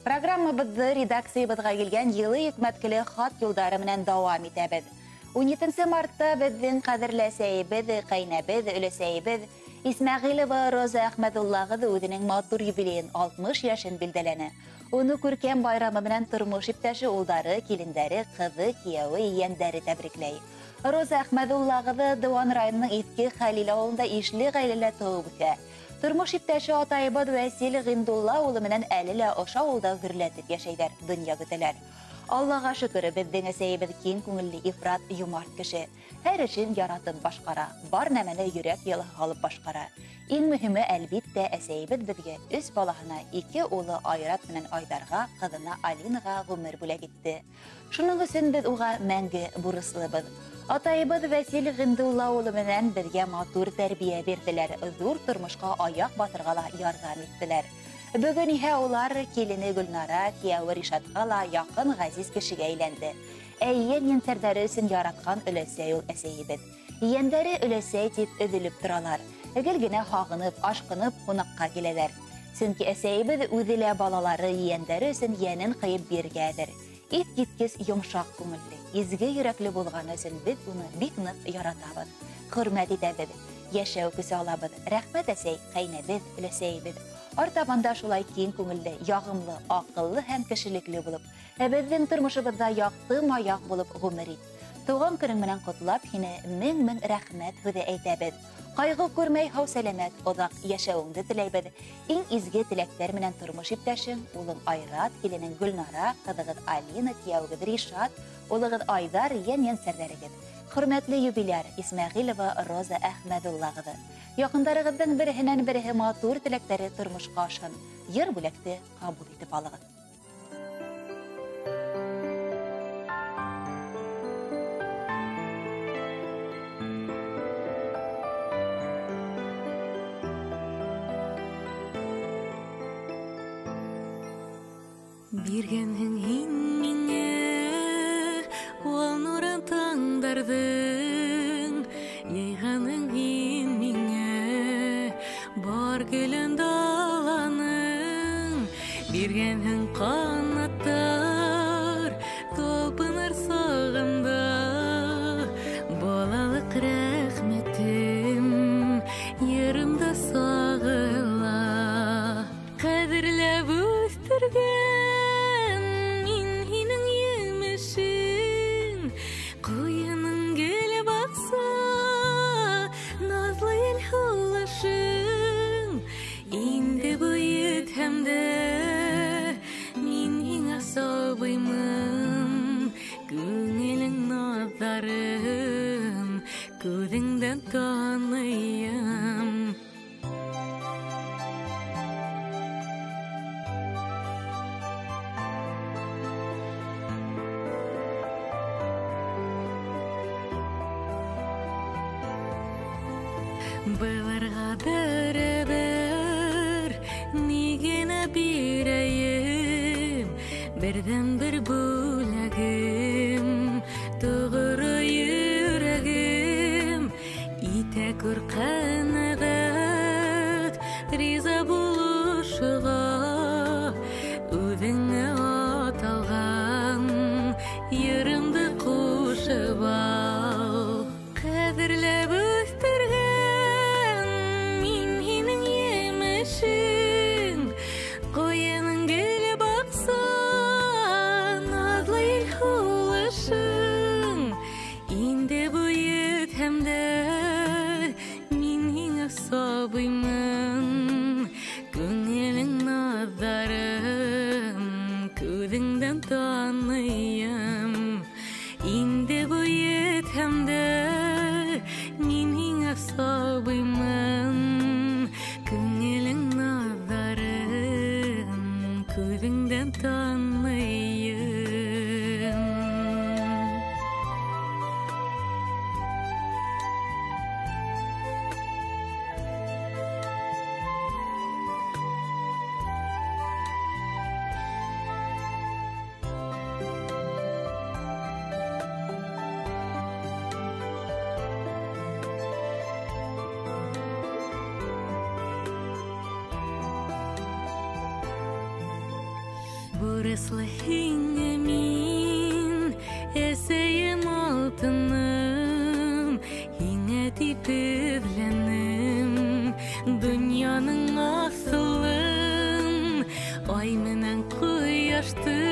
Программабыҙҙы редакциябыҙға килгән йылы йөкмәткеле хат юлдары менән дауам итәбеҙ. 17 мартта беҙҙең ҡәҙерле әсәйебеҙ, ҡәйнәбеҙ, өләсәйебеҙ Исмәғилова Роза Әхмәҙулла ҡыҙы үҙенең матур юбилейын 60 йәшен билдәләне. Уны күркәм байрамы менән тормош иптәше, улдары, килендәре, ҡыҙы, кейәүе, ейәндәре тәбрикләй. Роза Әхмәҙулла ҡыҙы Дыуан районының Иҫке Хәлил ауылында ишле ғаиләлә тыуып үҫә. Тормош иптәше атайыбыҙ Вәсил Ғиндулла улы менән әле лә ошо ауылда гөрләтеп йәшәйҙәр, донъя көтәләр. Аллаға шөкөр, беҙҙең әсәйебеҙ киң күңелле, ифрат йомарт кеше. Һәр эшен яратып башҡара, бар нәмәне йөрәк йылыһы һалып башҡара. Иң мөһиме, әлбиттә, әсәйебеҙ беҙгә өс балаһына, ике улы Айрат менән Айҙарға, ҡыҙына Алинаға ғүмер бүләк итте. Шуның өсөн беҙ уға мәңге бурыслыбыҙ. Атайыбыҙ Вәсил Ғиндулла улы менән беҙгә матур тәрбиә бирҙеләр, ҙур тормошҡа аяҡ баҫырға ла ярҙам иттеләр. Бөгөн иһә улар килене Гөлнара, кейәүе Ришатҡа ла яҡын ғәзиз кешегә әйләнде. Ә ейән-ейәнсәрҙәре өсөн яратҡан өләсәй ул әсәйебеҙ. Ейәндәре өләсәй тип өҙөлөп торалар. Гел генә һағынып, ашҡынып ҡунаҡҡа киләләр. Сөнки әсәйебеҙ үҙе лә балалары, ейәндәре өсөн йәнен ҡыйып бирергә әҙер. Иҫ киткес йомшаҡ күңелле, изге йөрәкле булғаны өсөн беҙ уны бик ныҡ яратабыҙ, хөрмәт итәбеҙ, йәшәү көсө алабыҙ. Рәхмәт, әсәй, ҡәйнәбеҙ, өләсәйебеҙ. Артабанда шулай киң күңелле, яғымлы, аҡыллы һәм кешелекле булып, беҙҙең тормошобоҙҙа яҡты маяҡ булып ғүмер ит. Тыуған көнөң менән ҡотлап, һине мең-мең рәхмәт һүҙе әйтәбеҙ. Ҡайғы күрмәй һау сәләмәт, оҙаҡ йәшәүеңде теләйбеҙ. Иң изге теләктәр менән тормош иптәшең, улың Айрат, киленең Гөлнара, ҡыҙығыҙ Алина, кейәүегеҙ Ришат, улығыҙ Айҙар, йән-йәнсәрҙәрегеҙ. Хөрмәтле юбиляр Исмәғилова Роза Әхмәҙулла ҡыҙы. Яҡындарығыҙҙың береһенән береһе матур теләктәре тормошҡа ашһын. Йыр бүләкте ҡабул итеп алығыҙ. Биргәнһең һин миңә ул нурын таңдарҙың, йыйғаның һин миңә бар гөлөн даланың. Биргәнһең ҡанаттар, талпыныр сағымда, балалыҡ рәхмәтем йырымда сағыла. Ҡәҙерләп үҫтергән күңелең наҙарын күҙеңдән таныйым. Быларға бәрәбәр ни генә бирәйем, берҙән-бер бүләгем тоғро йөрәгем. Итә күр ҡәнәғәт, риза булышыға, үҙеңә аталған йырымды ҡушып ал. Ҡәҙерләп үҫтергән мин һинең емешең, ҡуйының гөлө баҡса, наҙлы ел һулышың. Инде буйытһәм дә мин һиңә сабыймын, күңелең наҙарын күҙеңдән таныйым. Инде буйытһәм дә мин һиңә сабыймын, күңелең наҙарын күҙеңдән таныйым. Бурыслы һиңә мин, әсәйем алтыным, һиңә тип эҙләнем донъяның асылын, ай менән ҡояшты.